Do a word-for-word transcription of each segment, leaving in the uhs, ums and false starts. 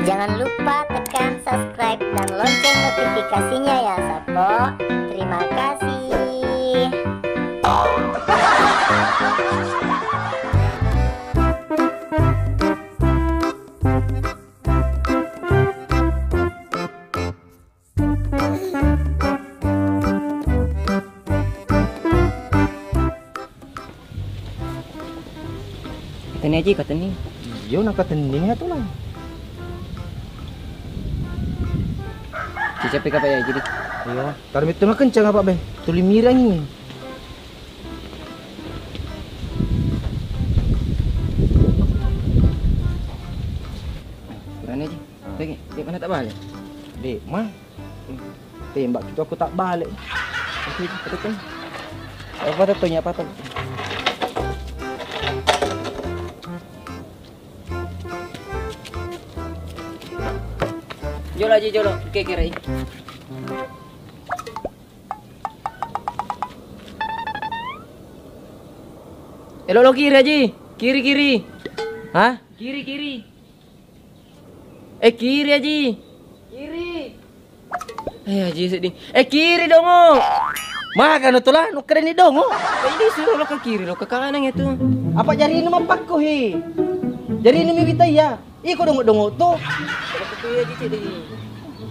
Jangan lupa tekan subscribe dan lonceng notifikasinya ya, Sappo. Terima kasih. Kateni aja, kateni. Iyo, nakatenning ya tulang. Cicep ka apa ya jadi? Iyo, taruh itu mah kencang apa, Beh? Tuli mirangi. Kurang aja. Lagi, di mana tak balik? Di mah. Tembak itu aku tak balik. Oke, betul. Apa tuh, Tonya, apa tuh? Jolo aja, jolo. Oke, kira. Eh, lo, lo kiri aja. Kiri, kiri. Hah? Kiri, kiri. Eh, kiri, Aji. Kiri. Eh, Aji sedih. Eh, kiri dongo. Maka no tulah, nu keren ni dongo. Eh, ini suruh lo ke kiri, lo ke kanan itu. Apa jari ini mampakko, he? Jari ini mi wita ya. Iko dongo-dongo tuh. Kalau ke kiri aja, Cik, deh.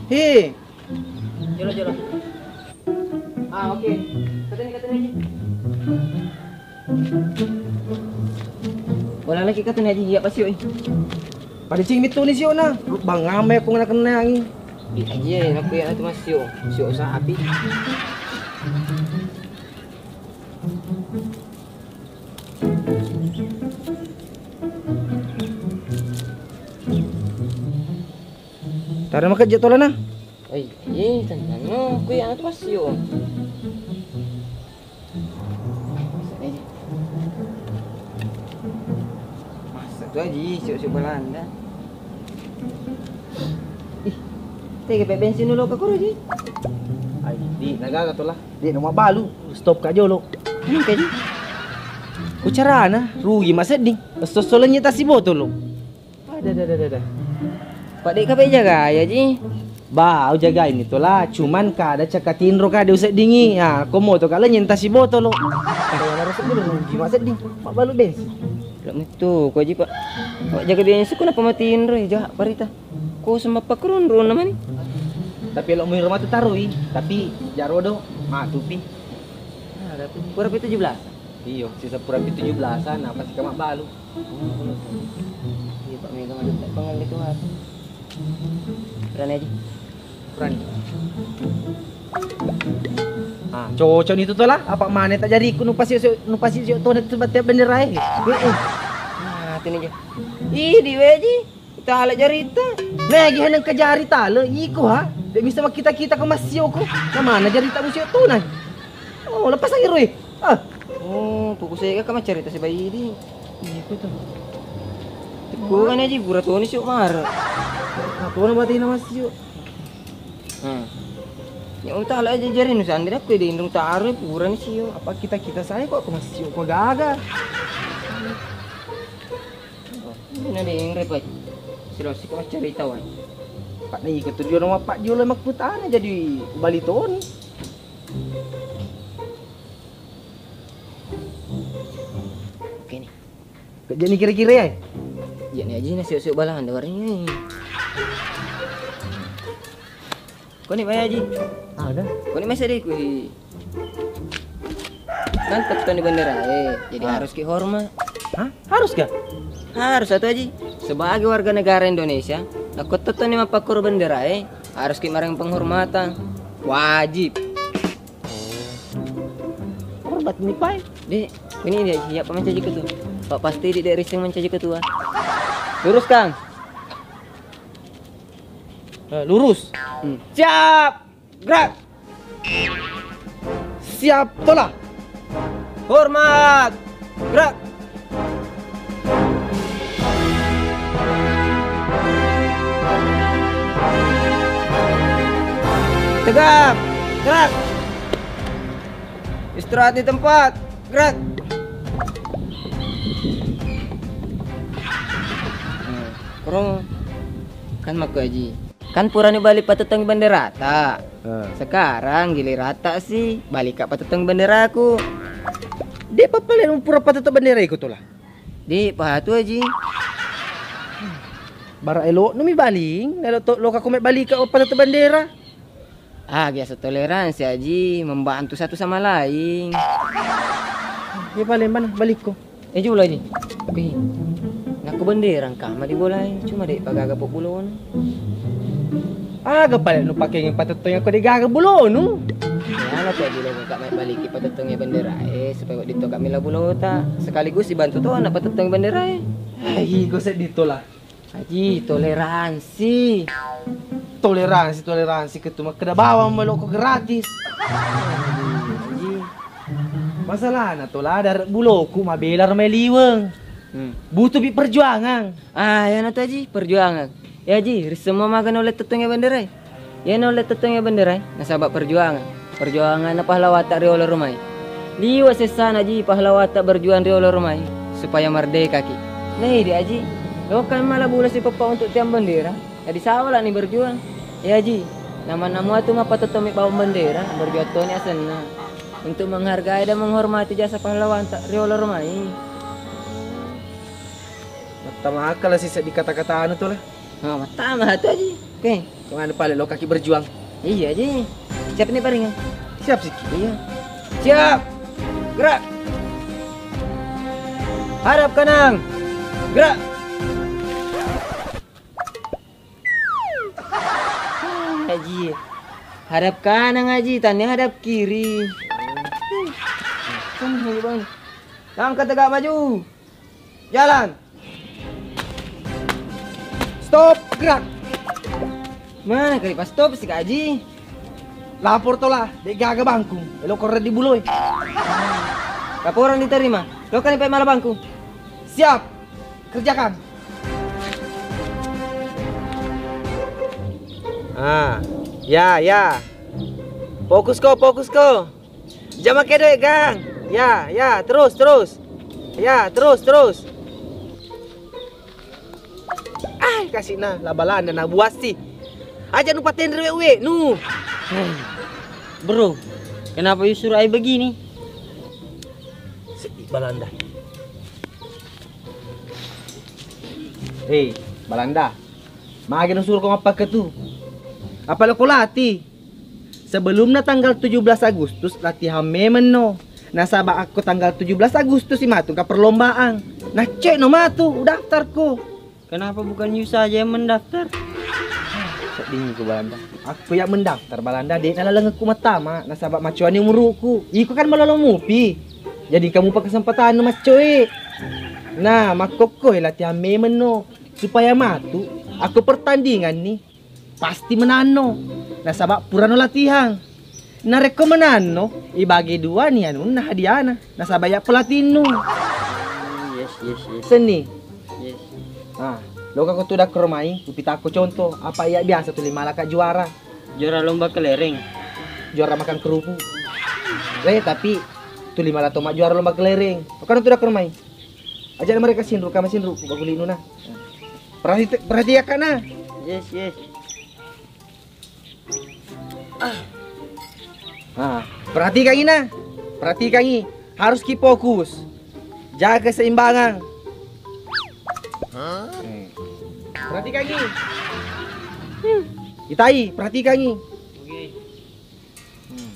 He. Jolo, jolo. Ah, oke. Katanya, katanya aja. Wala lagi katanya aja, iya pasti, oi. Pada cing mitu ni sio na. Bang ngame aku ngena kenangi. Iya, iya, aku ya itu mas sio. Sio sapi. Tara makejje tolana. Oi, iya, tenang. No, aku ya itu mas sio. Masa tu aji, siok-siok Belanda. Ih, tega pe bensin dulu ke kuro ji. Ai, di, nagaga tu lah. Di, nomor balu, stop ka jolo. Ini kaji. Ku carana, rugi masedding. Esso-esso lenye tasi botolo. Ada, ada, ada, ada. Pak dek kape jaga ya ji. Ba, au jagai ni tola, cuman kada caka tinro kada useddingi. Ya, ko moto kala nyenta si botolo. Kada yang harus dulu rugi masedding. Mak balu bensin. Lok mitu ko ji, Pak. Pak jaga bensin ko napa matinro ja parita. Ko semappa kerunrun namani. Tapi lo muiro matu taroi, tapi jarodo matu pi. Nah, tapi pura pi tujuh belas. Iyo, sisa pura pi tujuh belasan, apa sih kamak balu? Iya, Pak, mega madu tak pengen gitu, Mas. Berani aja. Berani. Ah, cocok itu tuh lah. Apa mana tak jadi ikut nupasi, nupasi siok tuh nanti tiap bendera eh. Heeh. Nah, itu nih, Jo. Ih, di weji. Tala jarita. Lagi heneng ke jari tala, iko ha. Dek bisa kita-kita ke masio ko. Namana jarita musio tuh nah. Oh, lepas lagi Roy. Ah. Oh, puku saya kan cerita si bayi ini. Iya, betul. Bukan aja pura toni siok mara. Nah, tuh berarti nama siok. Hmm. Ya udah lah aja jari nu sandiri aku di indung taruh pura nih siok. Apa kita-kita saya kok ke masio ko gaga. Nah, di inre pai. Silo siko cerita wai. Pak nih ikut tujuan sama Pak Jolo makkutana jadi bali toni. Oke nih. Kejani kira-kira ya? Iya nih aja nasi usuk balang ada warnanya. Koni mai aji. Ada. Koni mai sedih kui. Kan tettoni bendera eh, jadi harus ki hormat. Hah? Harus gak? Harus atau aji. Sebagai warga negara Indonesia, aku tettoni mappakkoro bendera eh, harus ki marang penghormatan. Wajib. Hormat ni pai. Dek, ini dia siapa mencaji ketua? Pak pasti di dari sing mencaji ketua. Lurus Kang. Eh, lurus. Hmm. Siap. Gerak. Siap, tola. Hormat. Gerak. Tegak. Gerak. Istirahat di tempat. Gerak. Nah, kurang. Kan makko Aji. Kan purani bali patettongi benderata. Ah. Sekarang gilirata si, balika patettongi benderaku. De' pappale pura patettong bendera iko tola. De' pahatu Aji. Bara' elo'nu mi baling, elo' to, loka ko me' balika patettong bendera. Ah, biasa toleransi Aji, membantu satu sama lain. Iya pale mana balikko. Eh, jula Aji. Wih, nakku bendera engka ma di bolai, cuma de' pagaga pok bulonu. Aga pale nu pakengi patettong ko de' gaga bulonu. Ya, ana to Aji, lo ka mai baliki patettong bendera, eh, supaya wedding to ka mila bulota. Sekaligus dibantu to ana patettong bendera, eh. Eh, iko seddi tola. Aji, toleransi. Toleransi, toleransi, ketu makkeda bawang melokko gratis. Aji. Masalahna tola dare' buloku mabela ro mai liweng. Hmm. Butuh pi perjuangan. Ah, yana to Aji, perjuangan. Ya Aji, ri semua maga nulle tettongnge benderai. Iya nulle tettongnge benderai, nasaba perjuangan. Perjuanganna pahlawatta riolo romai. Liwa sessana Aji pahlawatta berjuang riolo romai, supaya merdekaki. Nah, idi Aji, loka mala bula sipeppa untuk tiang bendera. Jadi sawala ni berjuang. Ya Aji, nama-nama tu mappatettomi bawang bendera, berjuang toni asenna. Untuk menghargai dan menghormati jasa pahlawatta riolo romai. Mattama akal sisa di kata-kata anu tu lah. Oh, mattama tu Aji. Oke. Kemana pale lokaki berjuang? Iya Aji. Siap ni paringan. Siap sih. Iya. Siap. Gerak. Hadap kanan. Gerak. Aji. Hadap kanan Aji, tania hadap kiri. Kan ini bang. Langkah tegak maju. Jalan. Stop, gerak. Mana kali pas stop si Aji? Lapor tola, de' gaga bangku. Elo korre di buloi. Laporan diterima. Lo kan pe mala bangku. Siap. Kerjakan. Ah, ya, ya. Fokus ko, fokus ko. Jama kedo, Gang. Ya, ya, terus, terus. Ya, terus, terus. Ah, kasih nah, la Balanda na buasi. Aja nu patenre we, we, nu. Hei, bro, kenapa you suruh ai begini? Sedih Balanda. Hei, Balanda. Magi nu suruh ko mappakketu? Apa lo ko lati? Sebelumna tanggal tujuh belas Agustus latihan memenno. Nasaba akko tanggal tujuh belas Agustus i matu engka perlombaan. Nacce no matu daftarko. Kenapa bukan you saja yang mendaftar? Sedding ko Balanda. Akko ya mendaftar Balanda de' nalalengekku mattama nasaba macoani umuruku. Iko kan malolo mupi. Jadi kamu pa kesempatan maccoe. Nah, makkokko latihan memenno supaya matu akko pertandingan ni. Pasti menanno, nasaba purano latihan. Narekko menanno, ibagi dua ni anunna hadiana, nasaba ya pelatihnu. Yes, yes, yes. Senni. Yes. Ah, loka ko tu dakkoro mai, upitakko contoh, apa iya biasa tuli malaka juara? Juara lomba kelereng. Juara makan kerupuk. Eh, tapi tuli mala toma juara lomba kelereng. Loka tu dakkoro mai. Aja mereka sinru, kama sinru, bagulinu na. Perhati-, perhatikan na. Yes, yes. Ah, perhatikan ini na. Perhatikan ini. Harus ki fokus. Jaga keseimbangan. Hmm. Perhatikan ini. Hmm. Itai, perhatikan ini. Oke. Hmm.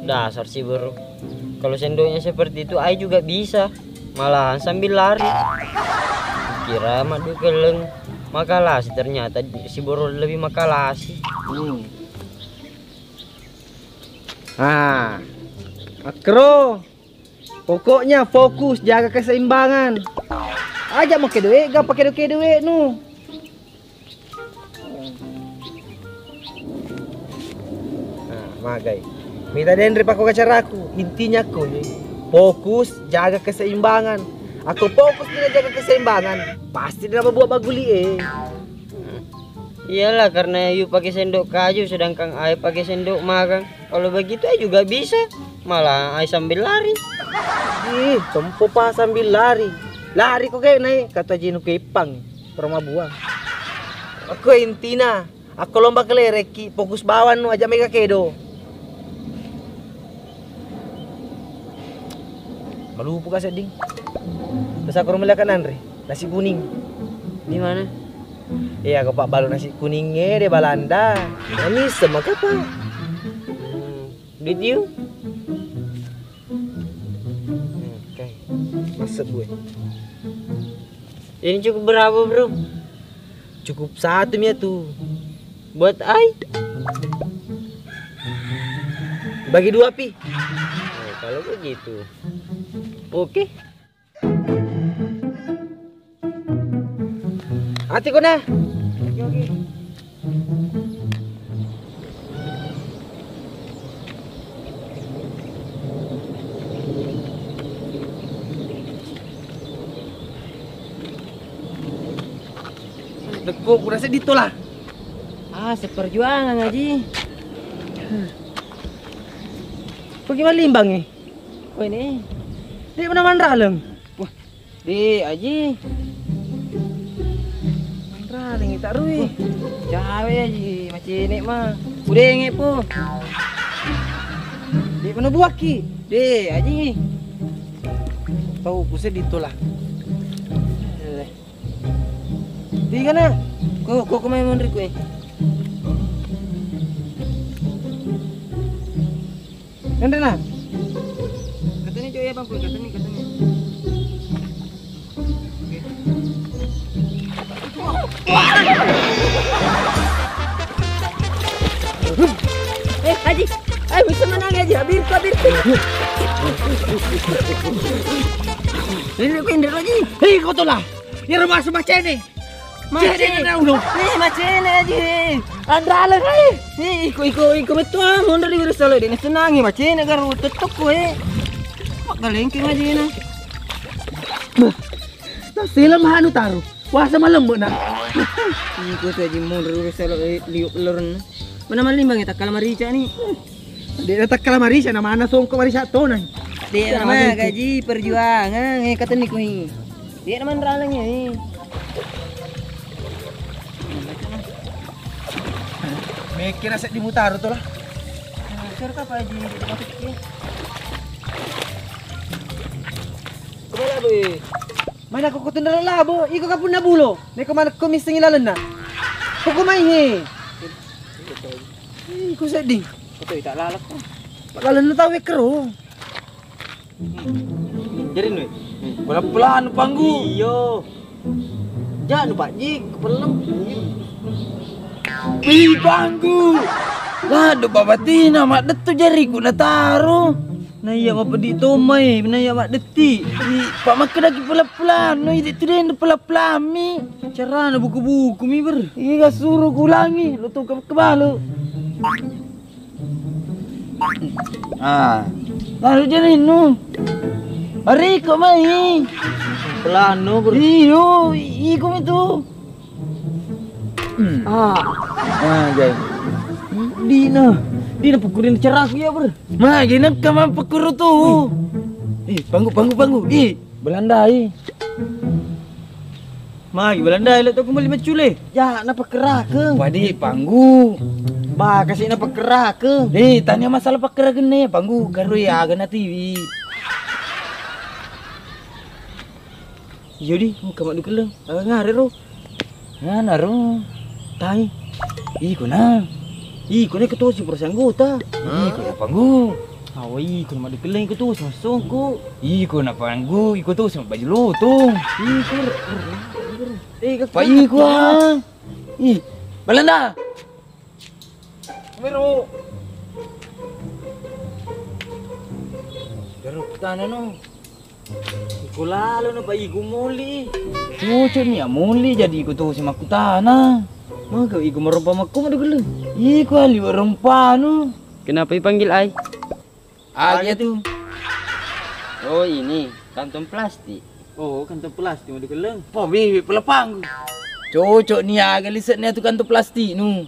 Dasar si Bro. Kalau sendoknya seperti itu, ai juga bisa. Malahan sambil lari. Kira madu keleng makalasi, ternyata si Bro lebih makalasi. Hmm. Ah, Akro. Pokoknya fokus jaga keseimbangan. Aja mau kedoe, gak pakai doe nu. Nah, magai. Mita denre pako kacaraku. Intinya ko ni, fokus jaga keseimbangan. Aku fokus tidak jaga keseimbangan, pasti dia buat baguli eh. Iyalah, karena you pakai sendok kayu, sedangkan ai pakai sendok magang. Kalau begitu ai juga bisa. Malah ai sambil lari. Ih, compo pa sambil lari. Lari ko kayak naik, kata Jinu Kepang. Pura mabbuang. Aku intina, aku lomba kelereki, fokus bawang nu aja mega kedo. Malupu ka sedding. Terus aku rumah kan anre, nasi kuning. Di mana? Iya, aku pak balu nasi kuning e di Balanda. Nami sama apa? Hmm, did you? Hmm, oke. Masuk gue. Ini cukup berapa, bro? Cukup satu mi tu. Buat ai? Bagi dua pi. Oh, kalau begitu. Oke. Ati kona. Oke, oke. Dekko kurasa ditola. Ah, seperjuangan, Aji. Pergi malimbangi. Kau ini. Dia pernah mandraleng. Wah, Dé, Aji. Manraleng tak rui. Cawe Aji, macene ma. Udenge po. Dé, mana buaki? Dé, Aji. Tau kusé ditola. Tiga na. Ko ko ko mai monri kue. Enrena. Katanya cowok ya bang, katanya katanya. Eh, Haji, eh bisa menang Haji, hampir, hampir. Ini kok Indra Haji. Hei, kau tuh lah. Iyaro masuk macene. Macene. Cene na uno. Eh, macene Aji. Anraleng ai. Eh, iko, iko, iko betul ah. Mundur di virus solo dene senangi macene garu tettuk koe. Mak galengkeng Aji na. Nah, silem anu taru. Puasa malam na. Iko tu Aji mundur virus solo liuk leren. Mana malimbangi takkala marica ni. Dé' natakkala marisa, na mana songko marisa tonang. Dé' na magaji perjuangan, eh, katanya kui. Dé' na manraleng, eh. Mikir aset dimutaru to lah. Mikir apa aja di mati ki. Kemana, Bu? Mana kok kutunda labo? Iko kapunna bulo. Neko mana ko misengi lalenna. Kok mai he? Ih, ku seddi. Betul tak lalak. Lalenna tau wekero. Jadi nu. Pelan-pelan panggu. Iyo. Janu Pak Jik, pelem. Ih, panggu. Ladu babatina mak dettu jariku nataro. Na iya mapeddi tomai, na iya maddetti. Ih, pak makkedaki pela-pelano, idi tu dende pela-pelami. Carana buku-buku mi ber. Iya suruh kulangi, lu tuh ke kebalu. Ah, lalu jadi nu. Hari kok mai. Pelano ber. Iyo, iko itu. Hmm. Ah. Ah, jadi. Dina, dina pukurin ceraku ya ber. Ma, gini kamu pukuru tuh. Ih, panggu, panggu, panggu. Ih, Belandai. Magi Belandai lo tu kembali macule. Ya, na pekerakeng. Padi panggu. Ba, kasih na pekerakeng. Deh, tanya masalah pekerakeng nih, panggu garui aga na T V. Iya di, engka maddukelleng. Aga ngare ro. Ngana ro. Tai. Iko na. Iko na iko tosi pura anggota. Iko na panggu. Awa iko na maddukelleng iko tosi massongko. Iko na panggu, iko tosi mabbaju lotong. Iko. Eh, pa iko ah. Ih, Belanda. Mero. Garuk tanah no. Iko lalo na pa iku moli. Cucu ni moli jadi iku tu si makkutana. Maka iku merompa makku madu gelu. Iku ali rompanu. Kenapa dipanggil ai? Aga tu. Oh ini kantong plastik. Oh kantong plastik madu geleng. Po bibi pelepang. Cocok ni aga liseknya tu kantong plastik nu.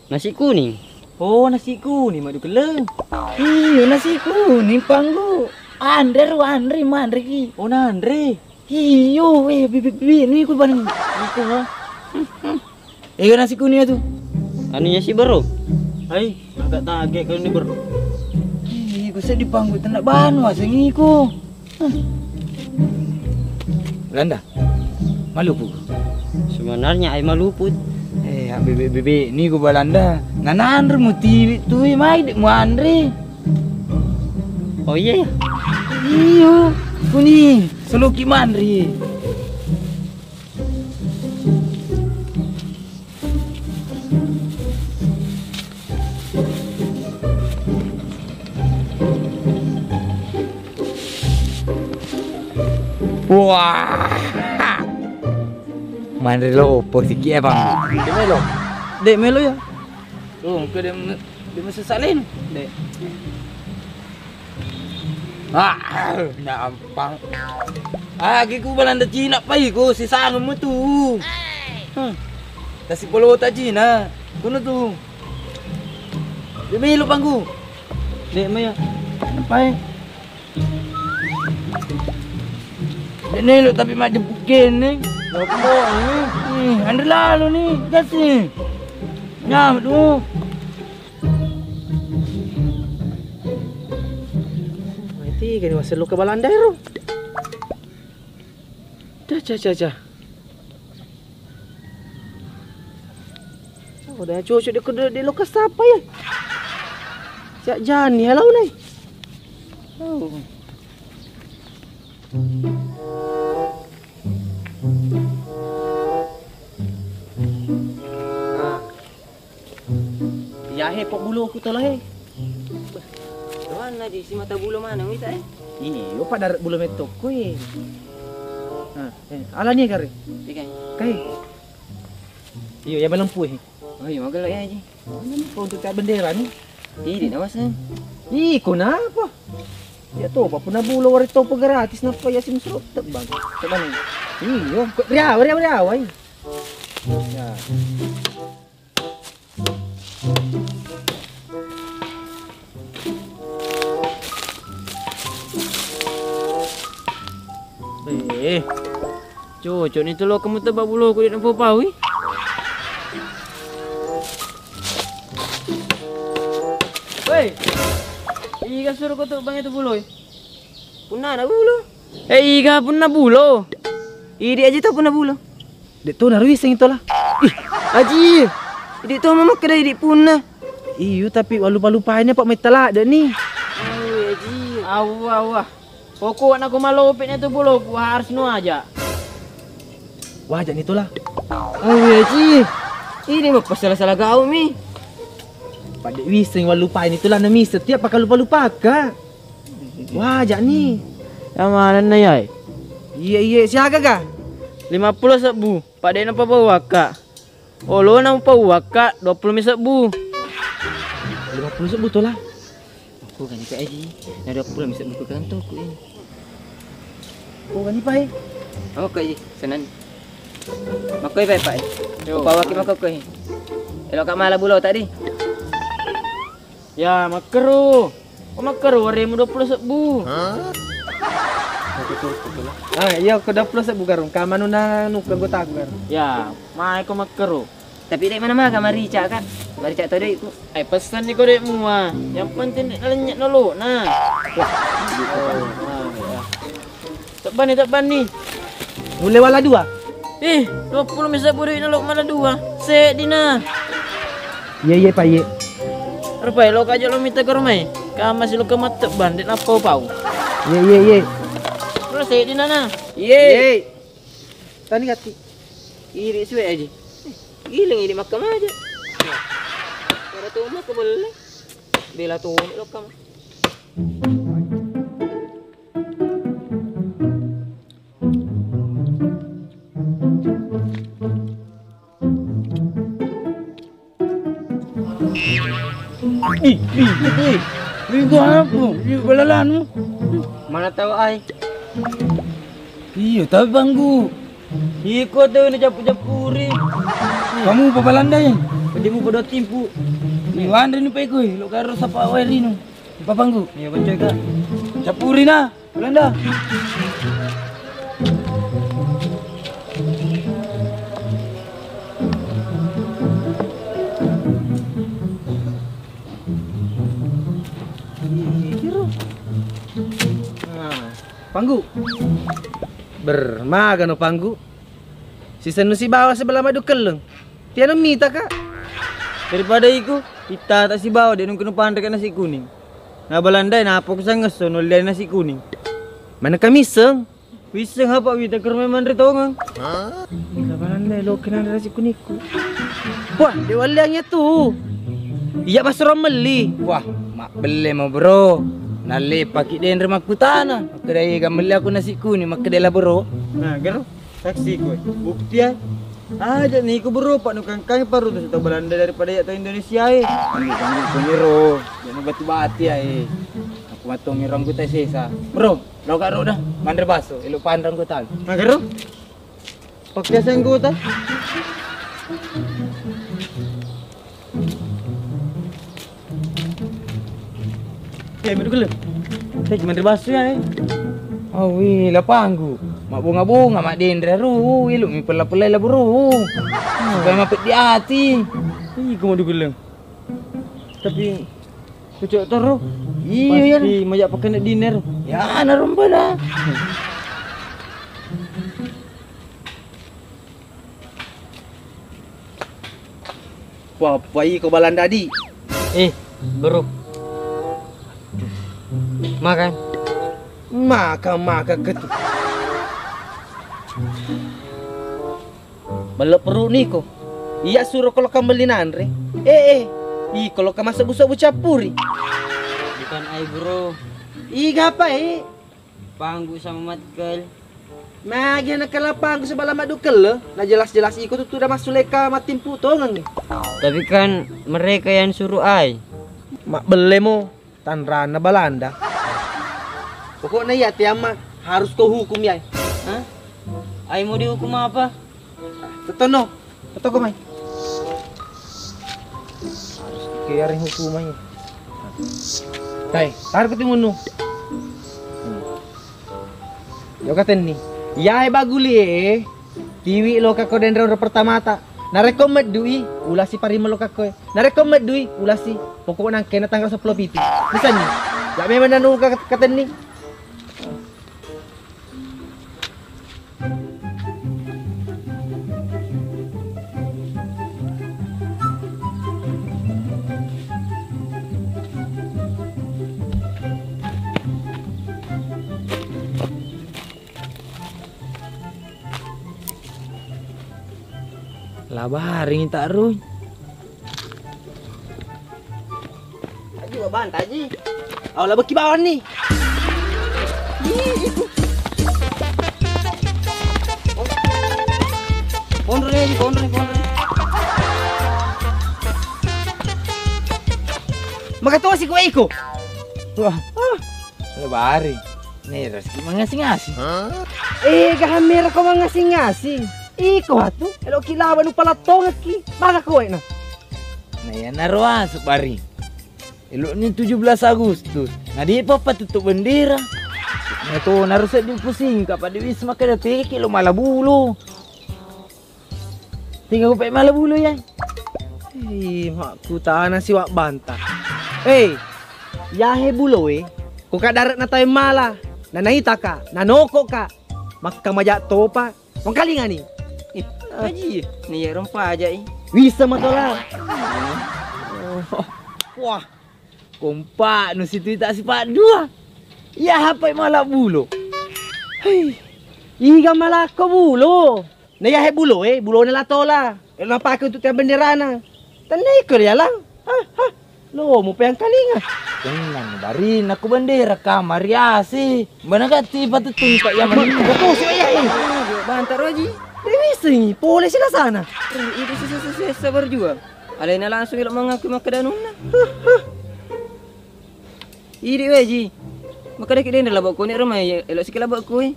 Nasi kuning. Oh, nasi kuning madu keleng. Iyo, nasi kuning panggu. Andre ru, Andre, manre ki. Oh, nanre. Iyo, eh, bibit-bibit ni ku bani. Itu ha. Ega nasi kuning tu. Anu ya si bro. Hai, agak tagek kau ni bro. Ih, ku sedih panggu tenak banu aseng iku. Belanda. Malupu. Sebenarnya ai maluput. Eh, bibit-bibit ni ku Belanda. Nananre mu tiwi tu mai dek mu anre. Oh iya ya. Iyo, kuni soloki manre. Wah. Manre lo opo siki e bang. Dek melo. Dek melo ya. Tuh, ke dem dem sesalin. Dek. Ah, nampang. Ah, giku Belanda Cina pai ko sisangem tu. Hmm. Tasi polota Cina. Kono tu. Dek melo panggu. Dek melo. Pai. Dek melo tapi majemput kene. Apa ni? Ih, anre lalo ni. Gas ni. Nyam tu. Mati gani wasello ke Belanda ro. Ca ca ca ca. Oh, dah cocok dia kena dia lokasi apa ya? Siap jani halau nai. Oh. Iyahe pok buloku tolo he. Doanna ji si mata bulo maneng wita e. Iyo, pada bulo metokko e. Ah, eh, alani kare. Tiga. Kai. Iyo, ya malempu e. Oh iya, magelo ya ji. Untuk tak bendera ni. Idi na maseng. Ih, kenapa? Ya to, apa pernah bulo wari topo gratis napa ya sim serot tebang. Tebang. Iyo, kok riawa riawa riawa. Ya. Eh, cocok ni telo kamu tebak buloku di napau pawi. Woi, iga suruh kau tuh bang itu buloi? Punna na bulo. Eh, iga punna bulo. Idi aja tau punna bulo. Dek to naruiseng itola. Ih, aji. Idi to mamakkedai idi punna. Iyo, tapi walupa-lupaini apa mettala dek ni. Oh, aji. Awa, awa. Pokokna ko malope na tu buloku harus nu aja. Waja ni tola. Oh, aji. Ini mah pasala-sala gau mi. Pada wiseng walupaini tola na mi setiap pakai lupa-lupa ka. Waja ni. Ya mana na yai? Iya, iya, siaga ga? Lima puluh sebbu. Pada na pabawaka. Olo na pabawaka dua puluh mi sebbu. Lima puluh sebbu tola. Aku kan ka aji. Na dua puluh mi sebbu ke kantorku ini. Ko gani pai? Oke ji, senang. Makoi pai pai. Yo. Kupawaki makokoi. Elo ka mala bulo tadi. Ya, makkeru. Oh, makkeru waremu dua puluh sebbu. Ah, iya, ko dua puluh sebbu garung. Kamanu na nuka gotaku garung. Ya, mai ko makkeru. Tapi dek mana maga marica ka? Marica to dekku. Ai pesan ni ko dek mua. Yang penting dek nalenyek nolona. Wah, gitu kan. Oh, ah, ya. Tebbani, tebbani. Nulle wala dua. Ih, dua puluh mi sebbu duit nalo mala dua. Seddi na. Iya, iya, Pak, iya. Rupai lo kaja lo mita ke rumah. Kama si lo ke matebban dek napau pau. Iya, iya, iya. Lo seddi na na. Iya. Tani gatti. Iri suwe aja. Giling ini makkam aja. Pada tumu ke belle. Bela tumu lo kam. Ih, ih, ih, ih. Itu apa? Itu belalanmu. Mana tahu ai. Iya, tapi banggu. Iko tu ni japu-japuri. Kamu pabalandai. Pedimu pada timpu. Ni wandri ni pekui, lo karo sapa wairinu. Papanggu. Iya, bencoi ka. Capuri na, Belanda. Panggu. Ber, magano Panggu. Sisennu sibawa sebelah madu kelleng. Tiano mita, Kak. Daripada iko, itta tak sibawa, de' nungkenu panre nasi kuning. Na Balandai, napa kusang ngesso, nollian nasi kuning. Mana kamiseng? Wisseng apa wita kerme manre tongeng. Ika Balandai, lo kenal nasi kuningku. Wah, de' walliannya tu. Iya, masro melli. Wah, mabbelle mo, Bro. Nalle paki denre makkutana. Makkeda ega melli aku nasi kuning, makkeda la, Bro. Nah, gero. Saksi koe. Bukti ai. Aja ni ku bro, pak nukangkang paru tu tau Belanda daripada ya tau Indonesia e. Tanggung-tanggung ro. Jangan batu bati ai. Aku matong irang kutai sesa. Bro, lo karo dah. Mandre baso, elo panrang kutai. Magero? Pakai sengguta. Eh, madu gele. Eh, gimana basu ya, eh? Awi, lapanggu. Mak bunga-bunga, mak dendra ru, ilu mi pella-pella la buru. Supaya mapet di ati. Ih, gua madu gele. Tapi kucuk terus. Iya, iya. Pasti majak pakai dinner. Ya, narumba dah. Wah, wah, iko Balanda di. Eh, bro. Makan. Makan, makan ketu. Belok perut niko. Iya suro kalau kembali nanre. Eh, eh. Iko lo kemasa busa-busa puri. Bukan ai, bro. Iga apa, eh? Panggu sama matkel. Magi na kala panggu sebala madu kelle. Na jelas-jelas iko tu udah masuk leka matimpu tongeng. Tapi kan mereka yang suruh ai. Mak belle mo tanrana Balanda. Pokoknya iya tiama harus kau hukum ya. Hah? Ai mau dihukum apa? Tetono. Atau kau mai. Harus kau yang hukum ai. Tai, tarik ke timunnu. Yo katenni. Yae baguli e. Tiwi lo kako denre ro pertama ta. Narekko meddui, ulasi parima lo kako e. Narekko meddui, ulasi. Pokokna angkena tanggal seppulo pitu. Misalni. Ya memang nanu ka-, katenni. Labaring tak rui. Aji, babanta, Aji. Au, labeki bawang ni. Ih, itu. Konro ni, Aji, konro ni, konro ni. Maka tosi ko iko. Wah. Ah. Labari. Nera siki mangasing-ngasing. Eh, gahammera ko mangasing-ngasing. Iko hatu, eloki lawa nu palattongekki. Maka koe na. Na iyanaro asu bari. Elokni tujuh belas Agustus. Na depa patuttu bendera. Na to naru sedding pusingka pada wis makkeda teki lo mala bulo. Tinggal upe mala bulo ya. Ih, makkutana si Wak Banta. Eh, yahe bulo e, ko ka darat na tae mala, na naita ka, na noko ka, makka maja topa, mangkalinga ni. Eh, Aji, ni ya rompa aja i. Wisa matola. Wah, kompak nu situ tak sipak dua. Ya hapai mala bulo. Hei, iga malakko bulo. Na yahe bulo e, bulona La Tola. Elo napake untuk tiang benderana. Tenna iko rialang. Hah, hah. Lo mu peang kalinga. Tenang bari, nakku bendera kamari asi. Mana gatti patuttung tak yang mana? Kau sih ya e. Banta roji. Dewi sing pole sila sana. Itu sisa-sisa berjuang. Alena langsung ilo mengaku makedanunna. Hah, hah. Idi weji. Makkedaki denre labokku ni remai, eloki labokku e.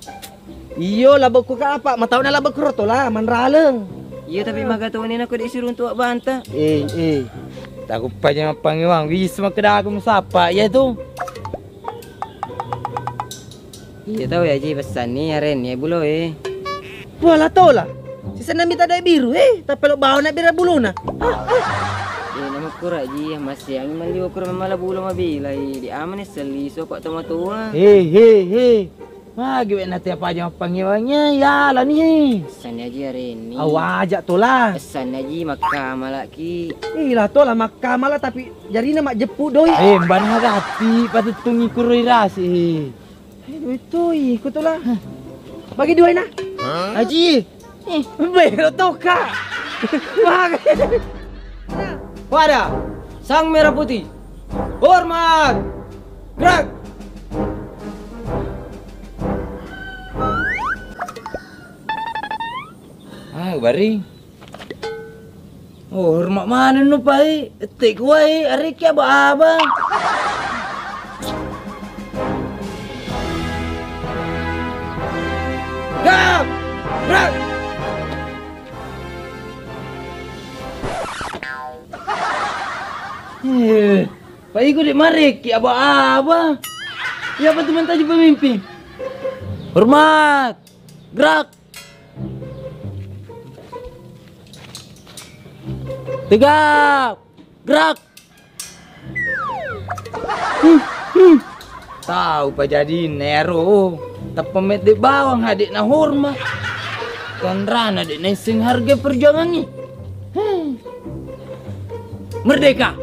Iyo, labokku ka apa? Matauna labokku roto la manraleng. Iyo, tapi magatoni nako de siruntu banta. Eh, eh. Takuppaja mappangewang, wis makkedaku musappa iya tu. Iya tau ya ji pesanni arenni bulo e. Wala tola. Sisenna mita dai biru e, tapelo bawa na bira bulona. Ah, ah. Eh, nama kura ji, masiangi mali ukur memala bulo mabilai di amane selli soko tomatoa. He, he, he. Magi we' na te apa aja mappangewangnya, ya lani. Essanni aji arenni. Awaja tola. Essanni aji makkamalaki. Ih, lah tola makkamala tapi jarina majjeppu doi. Eh, mbana gatti patettungi kuroi rasi. Eh, doi toi, ku tola. Bagi dua na. Aji. Ih, belo toka. Wah. Pada sang merah putih. Hormat. Gerak. Ah, bari. Oh, hormat maneng nu pai. Tek wae, ariki aba-aba. Gerak. Gerak. Eh, Pak Iko dek mareki aba-aba. Iya apa teman tadi pemimpin? Hormat. Gerak. Tegak. Gerak. Tau pa jadinna ero. Tappa medde bawang ha dek na hormat. Tanrana dek na isseng harga perjuangangngi. Merdeka.